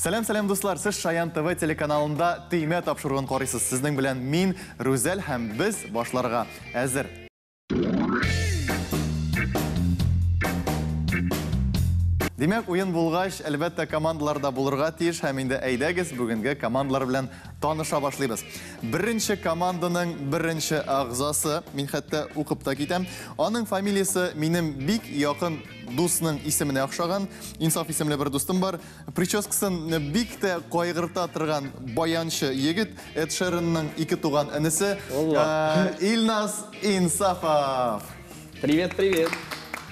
Сәлам, сәлам, дуслар! Сез Шаян ТВ телеканалында Төймә тапшыруын карыйсыз. Сезнең белән мин, Рүзәл, һәм без башларга әзер. Димәк, уен булгач, әлбәттә, командалар да булырга тиеш, һәм инде әйдәгез бүгенге командалар белән таныша башлыйбыз. Беренче команданың беренче әгъзасы, мин хәтта укып та китәм, аның фамилиясе минем бик якын дусның исеменә охшаган, Инсаф исемле бер дустым бар. Прическасын бик тә кайгырта торган баянчы егет, Эд Шеронның ике туган энесе, Илназ Инсафов. Привет, привет.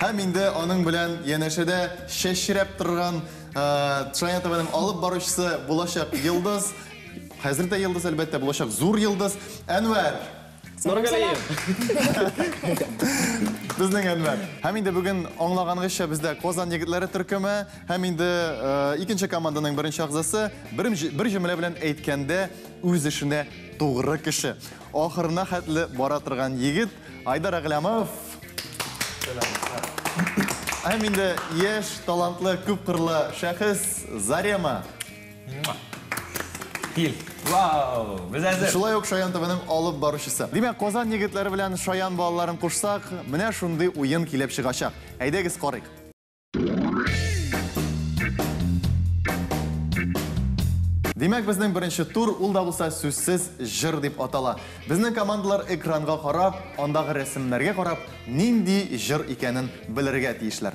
Һәм инде аның белән янәшәдә чәчрәп торган Шаян ТВның алып баручысы, булачак йолдыз, хәзер дә йолдыз, әлбәттә, булачак зур йолдыз, Әнвәр. Нургалиев. Безнең Әнвәр. Һәм инде бүген аңлаганыгызча бездә Казан егетләре төркеме һәм инде икенче команданың беренче әгъзасы, бер җөмлә белән әйткәндә, үз эшенә тугры кеше. Ахырына хәтле бара торган егет Айдар Әгъләмов. Һәм инде яшь, талантлы, күпкырлы шәхес Зарема. Кил. Вау! Без әзер. Шулай ук Шаян ТВның алып баручысы. Димәк, Казан егетләре белән Шаян балаларын кушсак, менә шундый уен килеп чыгачак. Әйдәгез карыйк. Димәк, безнең беренче тур, ул да булса сүзсез җыр дип атала. Безнең командалар экранга карап, андагы рәсемнәргә карап, нинди җыр икәнен белергә тиешләр.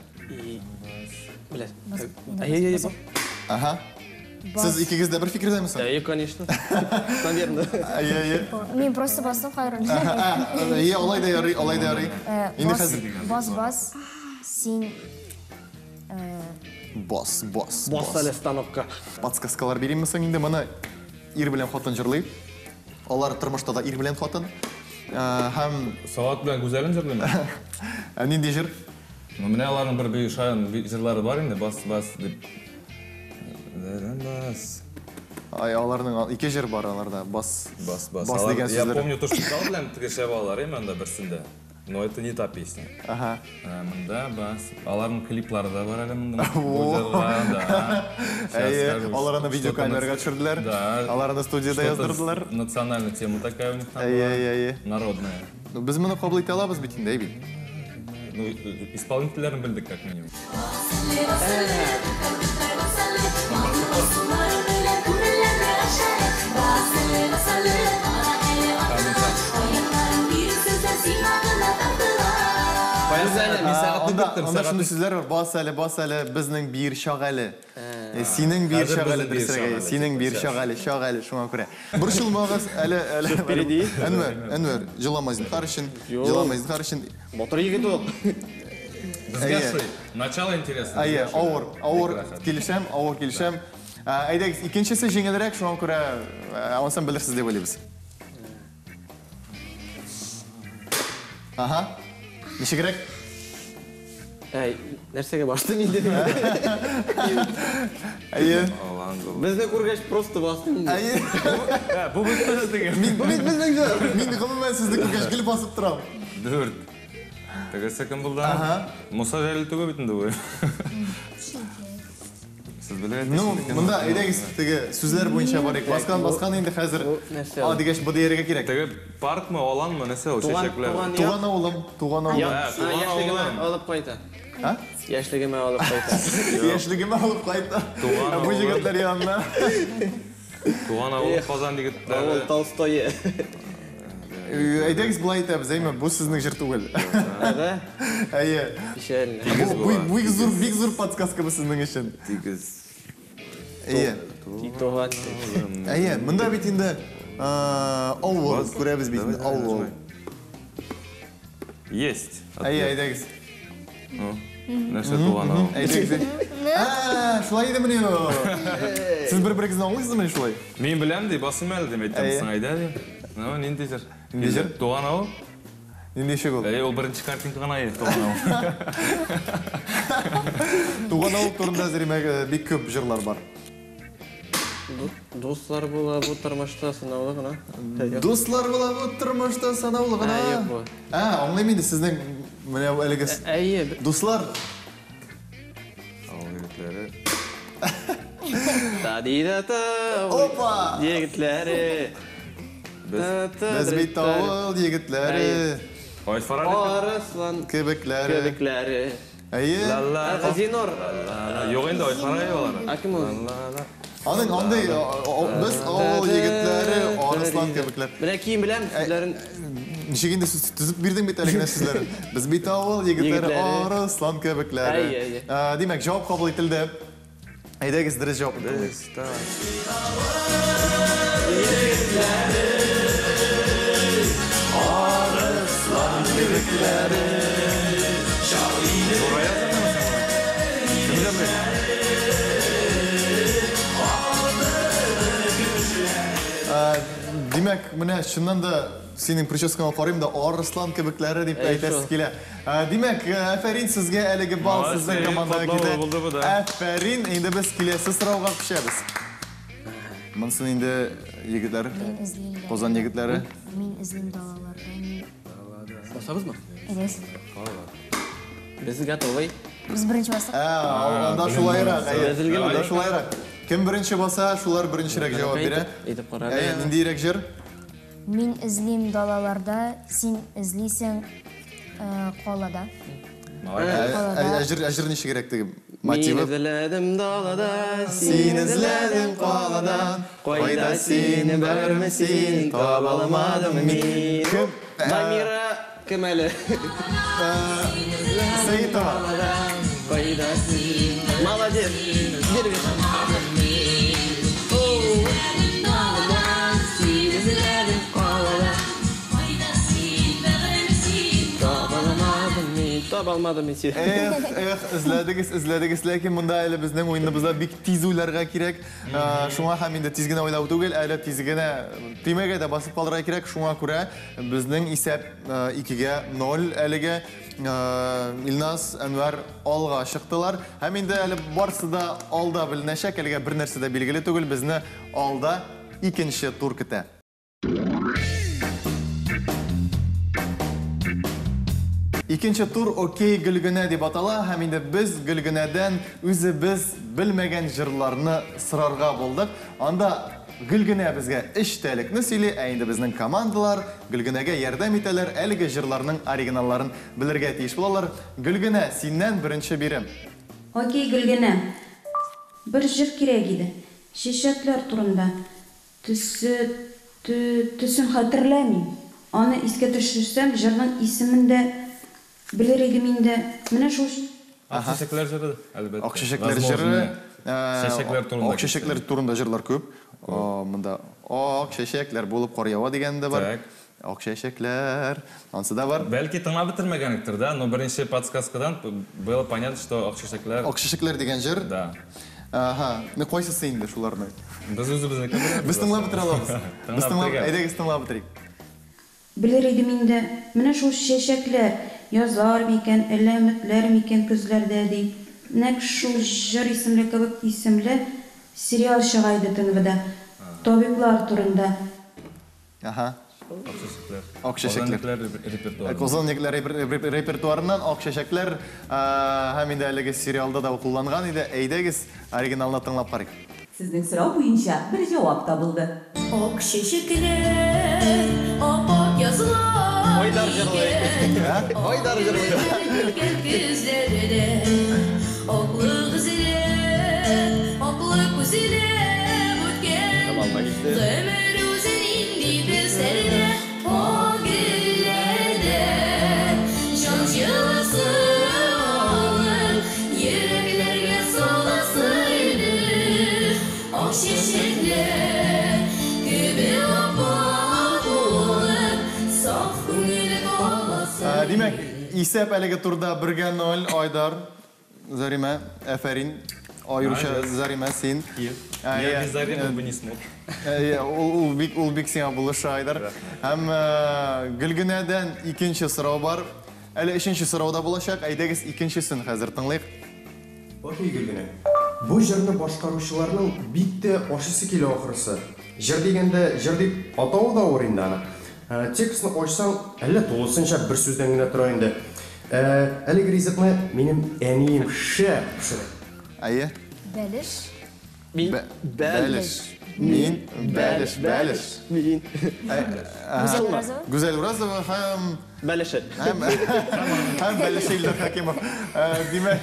Белә. Әйе, әйе. Ага. Сез икегез дә бер фикердәме соң? Әйе, конечно. Наверное. Әйе, әйе. Мин просто бастым Хайрун. Әйе, алай да ярый, алай да ярый. Инде хәзер. Бас, бас. Син Бас, бас, бас әле станокка. Подсказкалар биримме соң инде? Моны ир белән хатын җырлый. Алар тормышта да ир белән хатын. Һәм Салат белән Гүзәлен җырлыймы? Ә нинди җыр? Ну, менә аларның бер бик шаян җырлары бар инде, бас, бас дип. Бас. Ай, аларның ике җыр бар аларда. Бас. Бас, бас. Бас дигән Я сүзләр. помню то, что зал белән теге шәп алар, әйме анда берсендә. Но это не та песня. Ага. Монда бас. Аларның клиплары да бар әле монда. Бу җырга, да. Әйе, алар аны видеокамерага төшерделәр. Да. Алар аны студиядә яздырдылар. Национальная тема такая у них там. Әйе, әйе, әйе. Народная. Ну, без моны кабул итә алабыз бит инде, әй бит. Ну, исполнительләрен белдек как минимум. Анда шундый сүзләр бар, бас әле, бас әле, безнең бир чак әле. Синең бир чак әле, дөресрәге, синең бир чак әле, чак әле, шуңа күрә. Борчылмагыз, әле, әле. Впереди. Әнвәр, Әнвәр, җылама зинһар өчен, җылама зинһар өчен. Батыр егет ул. Безгә шуй. Начало интересно. Әйе, авыр, авыр килешәм, авыр килешәм. Әйдәгез, икенчесе җиңелрәк, шуңа күрә анысын белерсез дип уйлыйбыз. Ага. Ничегрәк? Әй, нәрсәгә бастың инде? Әйе. Безне күргәч просто бастың инде. Әйе. Бу бит безнең. Мин бу бит безнең җыр. Мин гомумән сезне күргәч гел басып торам. Дүрт. Тегесе кем булды? Ага. Муса Җәлил түгел бит инде бу. Сез белә Ну, монда әйдәгез теге сүзләр буенча барыйк. Баскан, баскан инде хәзер. А дигәч, бу дияргә кирәк. Теге паркмы, аланмы, нәрсә ул, чәчәкләр? Туган авылым, туган авылым. Яшьлегемә алып кайта. А? Яшьлегемә алып кайта. Яшьлегемә алып кайта. Туган Бу егетләр янына. Туган авылым Казан егетләре. Авыл Толстое. Әйдәгез болай итәбез, әйме, бу сезнең җыр түгел. Да? Әйе. Печально. Бу бик зур, бик зур подсказка бу сезнең өчен. Тигез. Әйе. Туган. Әйе, монда бит инде авыл күрәбез бит инде, авыл. Есть. Әйе, әйдәгез. Нәрсә туган авыл? Әйдәгез. А, шулай идемени ул? Сез бер-берегезне аңлыйсызмыни шулай? Мин беләм ди, басыйм әле дип әйтәм, соң әйдә ди. Ну, нинди җыр? Нинди җыр? Туган авыл. Нинди ишек ул? Әйе, ул беренче картинка гына иде, туган авыл. Туган авыл турында Зәримә бик күп җырлар бар. Дуслар була бу тормышта санаулы гына. Дуслар була бу тормышта санаулы гына. Ә, юк бу. Ә, аңлыйм инде сезнең менә әлеге Әйе. Дуслар. Авыл егетләре. Та-ди-да-та. Опа! Егетләре. Без бит авыл егетләре. Ой, Фарали. Арыслан Кебекләре. кебекләре. Әйе. Ла-ла. Зинур. Юк инде, Ой Фарали алар. А кем ул? Аның андый без авыл егетләре, арыслан кебекләр. Менә кием беләм, сүзләрен. Ничек инде сүз төзеп бирдең бит әле генә сүзләрен. Без бит авыл егетләре, арыслан кебекләре. Әйе, әйе. Димәк, җавап кабул ителде. Әйдәгез, дөрес җавап. Без та. Арыслан кебекләре. Зура язылдымы син моны? Кем җырлый? Димәк, менә чыннан да синең прическаңа карыйм да арыслан кебекләре дип әйтәсе килә. Димәк, афәрин сезгә, әлеге балл сезнең командага китә. Булды бу да. Афәрин, инде без киләсе сорауга күчәбез. Монсын инде егетләр, Казан егетләре. Мин эзлим далаларда. Басабызмы? Әйдәгез. Без готовы. Без беренче бастык. Анда шулайрак, анда шулайрак. Кем беренче баса, шулар беренчерәк җавап бирә. Әйтеп кара. Әйе, ниндирәк җыр? Мин эзлим далаларда, син эзлисең калада. Ә җыр ничегрәк теге мотивы? Мин эзләдем далада, син эзләдең калада. Кайда син, бармы син, таба алмадым мин. Кем? Дамира кем әле? Сәитова. Кайда син? Молодец. Бир. Таба алмадым мин сине. Эх, эх, эзләдегез, эзләдегез, ләкин монда әле безнең уеныбызда бик тиз уйларга кирәк. Шуңа һәм инде тиз генә уйлау түгел, әле тиз генә төймәгә дә басып калырга кирәк. Шуңа күрә безнең исәп 2-0 әлегә. Илназ, Әнвәр алга чыктылар. Һәм инде әле барсы да алда беленәчәк, әлегә бер нәрсә дә билгеле түгел. Безне алда икенче тур көтә. Икенче тур «Окей, Гөлгенә» дип атала, һәм инде без Гөлгенәдән үзебез белмәгән җырларны сорарга булдык. Анда Гөлгенә безгә эчтәлекне сөйли, ә инде безнең командалар Гөлгенәгә ярдәм итәләр, әлеге җырларның оригиналларын белергә тиеш булалар. Гөлгенә, синнән беренче бирем. Окей, Гөлгенә. Бер җыр кирәк иде. Чәчәкләр турында. Төсе, төсен хәтерләмим. Аны искә төшерсәм, җырның исемен дә белер идем инде. Менә шул. Ак чәчәкләр җыры, әлбәттә. Ак чәчәкләр җыры. Чәчәкләр турында. Ак чәчәкләр турында җырлар күп. Монда ак чәчәкләр булып кар ява дигән дә бар. Ак чәчәкләр, ансы да бар. Бәлки тыңлап бетермәгәнлектер, да, но беренче подсказкадан было понятно, что ак чәчәкләр. Ак чәчәкләр дигән җыр. Да. Ага, ну кайсысы инде шуларны? Без үзебезнеке беләбез. Без тыңлап бетерә алабыз. Без тыңлап, әйдәгез тыңлап бетерик. Белер идем инде, менә шул чәчәкләр язлар микән, әллә өметләр микән көзләрдә ди. Нәкъ шул җыр исемле кебек исемле сериал чыга иде ТНВда. Табиблар турында. Ага. Ак чәчәкләр. Ак чәчәкләр. Казан репертуарыннан. Казан репертуарыннан Ак чәчәкләр һәм инде әлеге сериалда да кулланган иде. Әйдәгез, оригиналны тыңлап карыйк. Сезнең сорау буенча бер җавап табылды. Ак чәчәкләр, ап-ак язлар. Айдар җырлый. Айдар җырлый. Күзләрдә аклык эзләп, аклык үзләп үткән. Гомер үзе нинди төсләрдә, ак гөлләрдә. Җан җылысы алып, йөрәкләргә саласы иде. Ак чәчәкләр кебек ап-ак булып, саф күңел каласы. Димәк, исәп әлеге турда 1-0, Айдар, Зарима, афәрин. Аеруча Зарима, син. Я без Заримы бы не смог. Ул бик сиңа булыша, Айдар. Һәм Гөлгенәдән икенче сорау бар. Әле өченче сорау да булачак. Әйдәгез, икенчесен хәзер тыңлыйк. Окей, Гөлгенә. Бу җырны башкаручыларның бик тә ашысы килә ахрысы. Җыр дигәндә, җыр дип атавы да авыр инде аны. Текстны ачсаң, әллә тулысынча бер сүздән генә тора инде. Әлеге ризыкны минем әнием шәп пешерә. Әйе. Бәлеш. Мин Бәлеш. Мин бәлеш, бәлеш. Мин. Гүзәл Уразова? Гүзәл Уразова һәм Бәлеше. Һәм һәм бәлеше Илдар Хакимов. Димәк,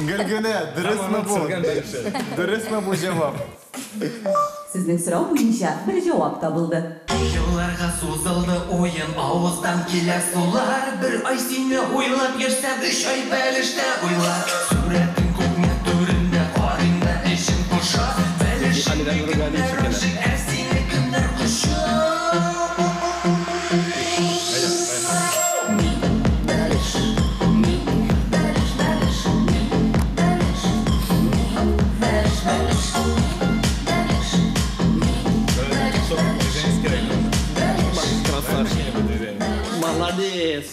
Гөлгенә, дөресме бу? Дөресме бу җавап? Сезнең сорау буенча бер җавап табылды. Елларга сузылды уен, авыздан килә сулар. Бер ай сине уйлап йөрсәм, өч ай бәлештә уйлар. Сурәтең күкне түрендә, карыйм да эчем поша. Бәлешеңне кемнәр ашый, ә сине кемнәр коча? Мин бәлеш, мин бәлеш, бәлеш, мин бәлеш, мин бәлеш, бәлеш, бәлеш, мин бәлеш, бәлеш. Красавчик. Молодец.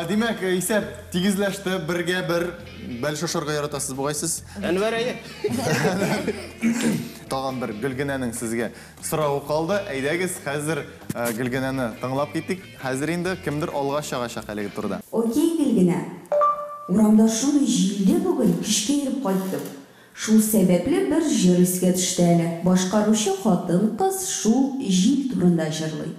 Димәк, исәп тигезләште, бергә бер. Бәлеш ашарга яратасыз бугай сез. Әнвәр әйе. Тагын бер Гөлгенәнең сезгә соравы калды. Әйдәгез, хәзер Гөлгенәне тыңлап китик. Хәзер инде кемдер алга чыгачак әлеге турыда. Окей, Гөлгенә. Урамда шундый җилле бүген, көчкә йөреп кайттым. Шул сәбәпле бер җыр искә төште әле. Башкаручы хатын-кыз шул җил турында җырлый.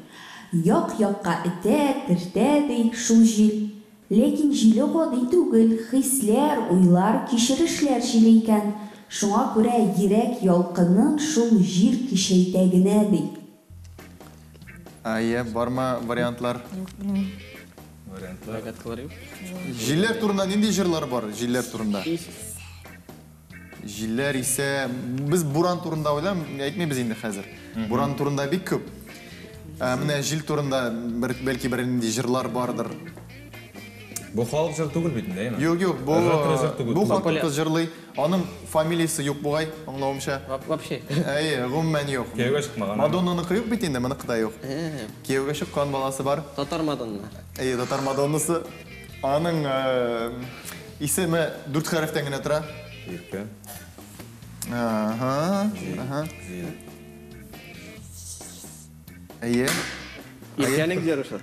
Як-якка этә, тертә, ди, шул җил. Ләкин җиле гади түгел, хисләр, уйлар, кичерешләр җиле икән. Шуңа күрә йөрәк ялкынын шул җир көчәйтә генә, ди. Әйе, бармы вариантлар? Юк, белмим. Вариантлар. Догадкалар юк. Җилләр турында нинди җырлар бар? Җилләр турында. Җилләр исә без буран турында уйлам, әйтмибез инде хәзер. Буран турында бик күп. Менә җил турында бер, бәлки бер нинди җырлар бардыр. Бу халык җыр түгел бит инде, әйме? Юк, юк, бу Ретро җыр түгел. бу хатын-кыз җырлый. Аның фамилиясе юк бугай, аңлавымча. Вообще. Әйе, гомумән юк. Кияүгә чыкмаган. Мадоннаныкы юк бит инде, моныкы да юк. Кияүгә чыккан баласы бар. Татар Мадонна. Әйе, татар Мадоннасы. Аның исеме дүрт хәрефтән генә тора. Иркә. Ага, ага. Әйе. Иркәнең җыры шул.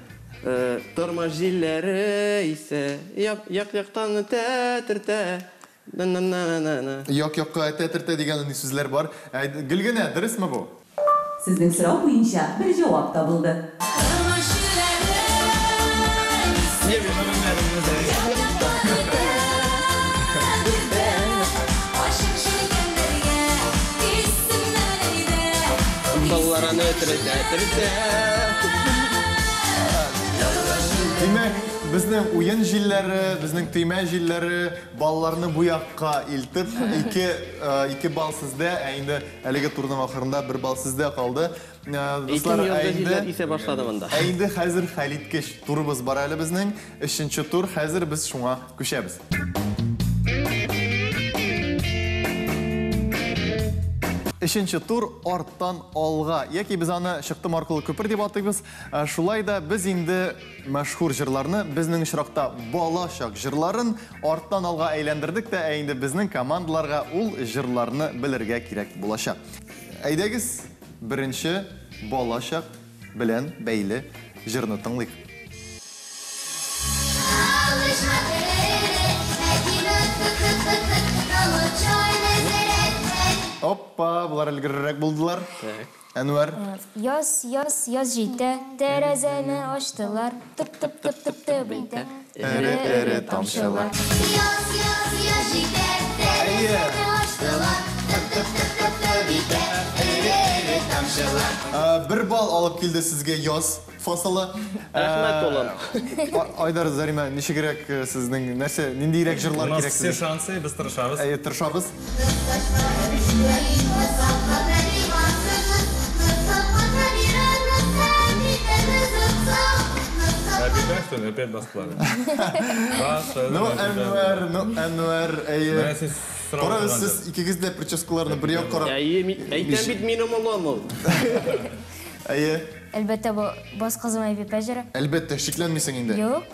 Тормыш җилләре исә як-яктан үтә, төртә. На-на-на-на-на. Як-якка этә, төртә дигән нинди сүзләр бар. Гөлгенә, дөресме бу? Сезнең сорау буенча бер җавап табылды. Тормыш җилләре исә як-яктан үтә, төртә. Ачык җилкәннәргә исемнәр әйдә. Балларны төртә, төртә. Димәк, безнең уен җилләре, безнең төймә җилләре балларны бу якка илтеп, ике балл сездә, ә инде әлеге турның ахырында бер балл сездә калды. Дуслар, Ике йолдыз җилләр исә башлады монда. Ә инде хәзер хәлиткеч турыбыз бар әле безнең. Өченче тур, хәзер без шуңа күчәбез. Өченче тур арттан алга, яки без аны чыктым аркылы күпер дип атыйбыз. Шулай да без инде мәшһүр җырларны, безнең очракта бала чак җырларын арттан алга әйләндердек тә, ә инде безнең командаларга ул җырларны белергә кирәк булачак. Әйдәгез, беренче бала чак белән бәйле җырны тыңлыйк. Оппа, булар өлгеррәк булдылар. Әнвәр. Яз, яз, яз җитә, тәрәзәне ачтылар. Тып, тып, тып, тып, тып итә. Эре, эре тамчылар. Яз, яз, яз җитә, тәрәзәне ачтылар. Тып, тып, тып, тып, тып итә. Эре, эре тамчылар. Бер балл алып килде сезгә яз фасылы. Рәхмәт, улым. Айдар, Зарима, ничегрәк сезнең нәрсә, ниндирәк җырлар У нас кирәк все сезгә? шансы, без тырышабыз. Әйе, тырышабыз. Опять, что ли? Опять баскылар. Ну, Әнвәр, ну, Әнвәр, әйе. Менә сез сорау Карагыз, торган сез икегез дә прическаларны бер як карап. Әйе, әйтәм бит, минем улым ул. Әйе. Әлбәттә, бу бас кызым Әйбипә җыры. Әлбәттә, шикләнмисең инде. Юк.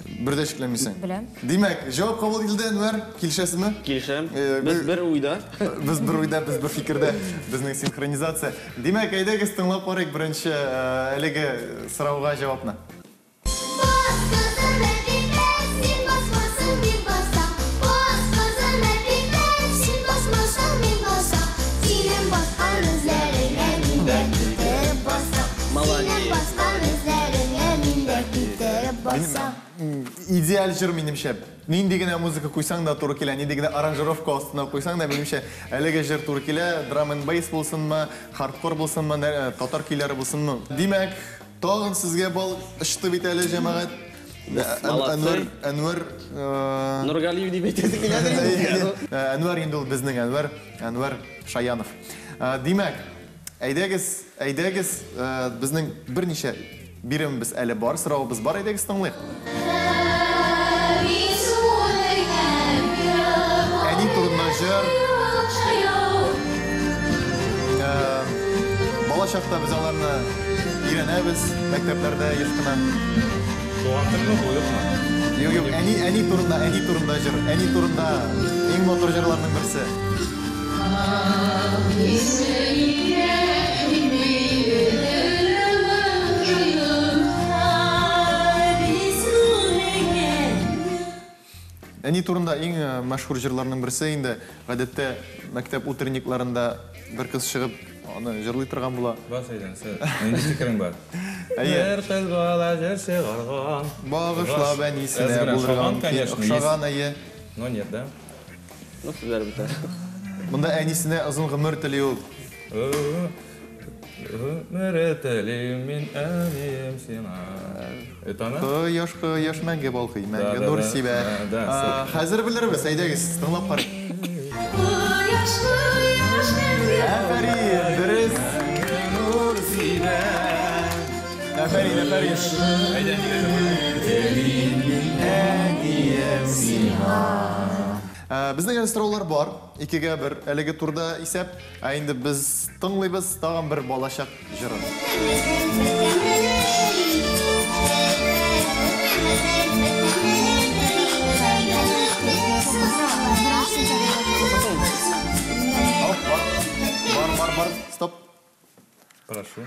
Бер дә шикләнмисең. Беләм. Димәк, җавап кабул ителде, Әнвәр. Килешәсезме? Килешәм. Без бер уйда. Без бер уйда, без бер фикердә. Безнең синхронизация. Димәк, әйдәгез тыңлап карыйк беренче әлеге сорауга җавапны. Бас кызым Әйбипә, син басмасаң, мин басам. Бас кызым Әйбипә, син басмасаң, Идеаль җыр минемчә. Нинди генә музыка куйсаң да туры килә, нинди генә аранжировка астына куйсаң да, минемчә, әлеге җыр туры килә. Драм энд бейс булсынмы, хардкор булсынмы, татар көйләре булсынмы. Димәк, тагын сезгә бал очты бит әле, җәмәгать. Молодцы. Әнвәр, Нургалиев дип әйтәсе киләдер инде. Әнвәр инде ул безнең Әнвәр, Әнвәр Шаянов. Димәк, әйдәгез, әйдәгез, безнең берничә биремебез әле бар, соравыбыз бар, әйдәгез тыңлыйк. Әни турында җыр. Бала чакта без аларны өйрәнәбез, мәктәпләрдә еш кына. Туган телме бу, юкмы? Юк, юк, әни, әни турында, әни турында җыр, әни турында иң матур җырларның берсе. Әни турында иң мәшһүр җырларның берсе инде, гадәттә мәктәп утренникларында бер кыз чыгып аны җырлый торган була. Бас әйдән, сез. Нинди фикерең бар? Әйе. Бер кыз бала җыр чыгарган. Багышлап әнисенә Әз генә булырган охшаган, конечно, есть. Охшаган, әйе. Но нет, да? Ну, сүзләр бетә. Монда әнисенә озын гомер тели ул. Гомер телим мин әнием сиңа. Это она? Кояш, кояш мәңге балкый, мәңге Да, да, нур да. сибә. Да, да, Хәзер белербез, әйдәгез, тыңлап карыйк. Афәрин, дөрес. Нур сибә. Афәрин, афәрин. Әйдә, Телим мин әнием сиңа. Безнең әле сораулар бар. 2-1 әлеге турда исәп. Ә инде без тыңлыйбыз тагын бер балачак җырын. Оп, бар. Бар, бар, бар. Стоп. Прошу.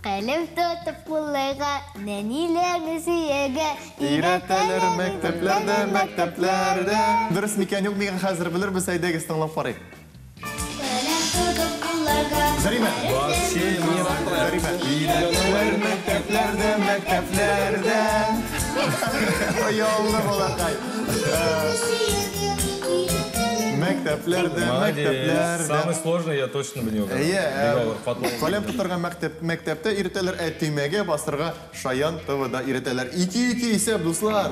Каләм тотып кулларга, нәниләрне сөяргә Өйрәтәләр мәктәпләрдә, мәктәпләрдә. Дөрес микән, юк микән, хәзер белербез, әйдәгез тыңлап карыйк. Каләм тотып кулларга. Зарима. Зарима. Өйрәтәләр мәктәпләрдә, мәктәпләрдә. Оялды балакай. Мәктәпләрдә, Молодец. мәктәпләрдә. Самый сложный я точно бы не угадал. Әйе, Бик катлаулы. каләм тотарга мәктәптә өйрәтәләр, ә төймәгә басырга Шаян ТВда өйрәтәләр. 2-2 исәп, дуслар.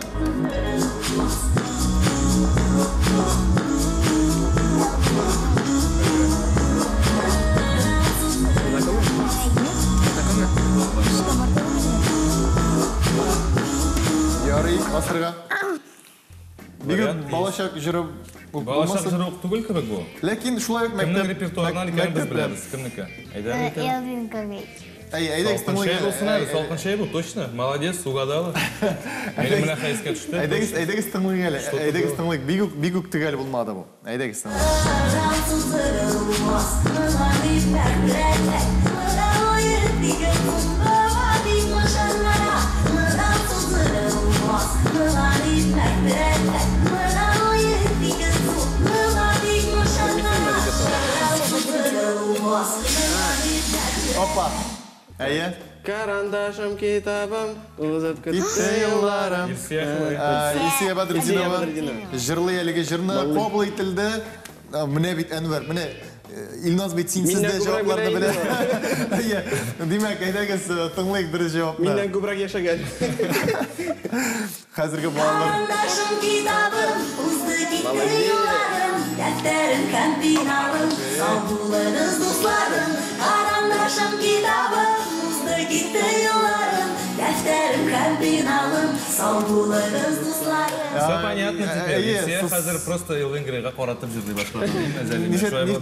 Ярый, басырга. Бигүк Вариант балачак җыры Балачак булмасын. җыры ук түгел кебек бу. Ләкин шулай ук Кемнең мәктәп репертуарыннан икәнен без мәктәп беләбез. Кемнеке? Әйдә, әйдә. Элвин Грей. Әй, әйдәгез Салкын чәй тыңлыйк. булсын әле, салкын чәй бу, точно. Молодец, угадала. Минем менә хәескә төште. Әйдәгез, әйдәгез тыңлыйк әле. Что-то Әйдәгез было. тыңлыйк. Бик үк, бик үк төгәл булмады бу. Әйдәгез тыңлыйк. Опа. Әйе. Карандашым, китабым, узып Китте китте елларым. Илсөя шулай. Илсөя Бәдретдинова Бәдретдинова. җырлый әлеге җырны, кабул ителде. Менә бит Әнвәр, менә Илназ бит синсез Миннән дә күбрәк җавапларны белә белә. Әйе. Димәк, әйдәгез, тыңлыйк дөрес җавапны. Миннән күбрәк яшәгән. Хәзерге балалар. Карандашым, китабым, узды китте елларым, дәфтәрем һәм пеналым, сау булыгыз, дусларым. Карандашым, китабым, узды китте елларым, дәфтәрем һәм пеналым, сау булыгыз, дусларым. Все понятно теперь. Әйе, Илсөя хәзер просто Элвин Грейга каратып җырлый башлады.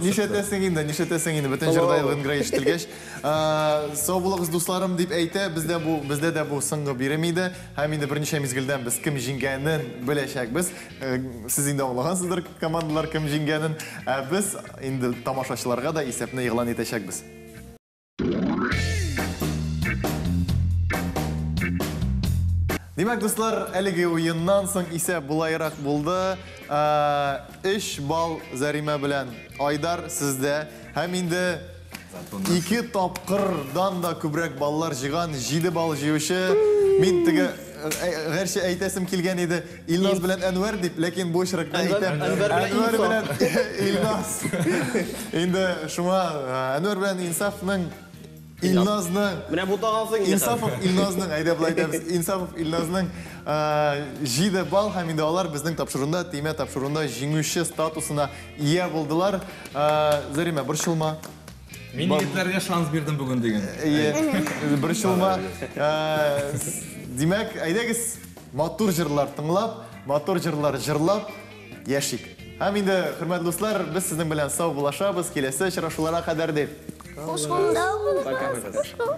Нишләтәсең инде, нишләтәсең инде, бөтен җырда Элвин Грей ишетелгәч. Сау булыгыз, дусларым, дип әйтә, бездә бу, бездә дә бу соңгы бирем иде. Һәм инде берничә мизгелдән без кем җиңгәнен беләчәкбез. Сез инде аңлагансыздыр командалар кем җиңгәнен. Ә без инде тамашачыларга да исәпне игълан итәчәкбез. Димәк, дуслар, әлеге уеннан соң исәп булайрак булды. 3 балл Зарима белән Айдар сездә. Һәм инде 2 тапкырдан да күбрәк баллар җыйган 7 балл җыючы. Мин теге гәрчә әйтәсем килгән иде Илназ белән Әнвәр дип, ләкин бу очракта әйтәм. Әнвәр белән Илназ. Инде шуңа Әнвәр белән Инсафның Илназның Менә бутагансың инде. Инсафов Илназның, әйдә болай әйтәбез. Инсафов Илназның 7 балл һәм инде алар безнең тапшыруында, төймә тапшыруында җиңүче статусына ия булдылар. Зарима, борчылма. Мин егетләргә шанс бирдем бүген диген. Әйе, борчылма. Димәк, әйдәгез, матур җырлар тыңлап, матур җырлар җырлап яшик. Һәм инде, хөрмәтле дуслар, без сезнең белән сау булашабыз. Киләсе очрашуларга кадәр дип. Хуш кул. Хуш кул.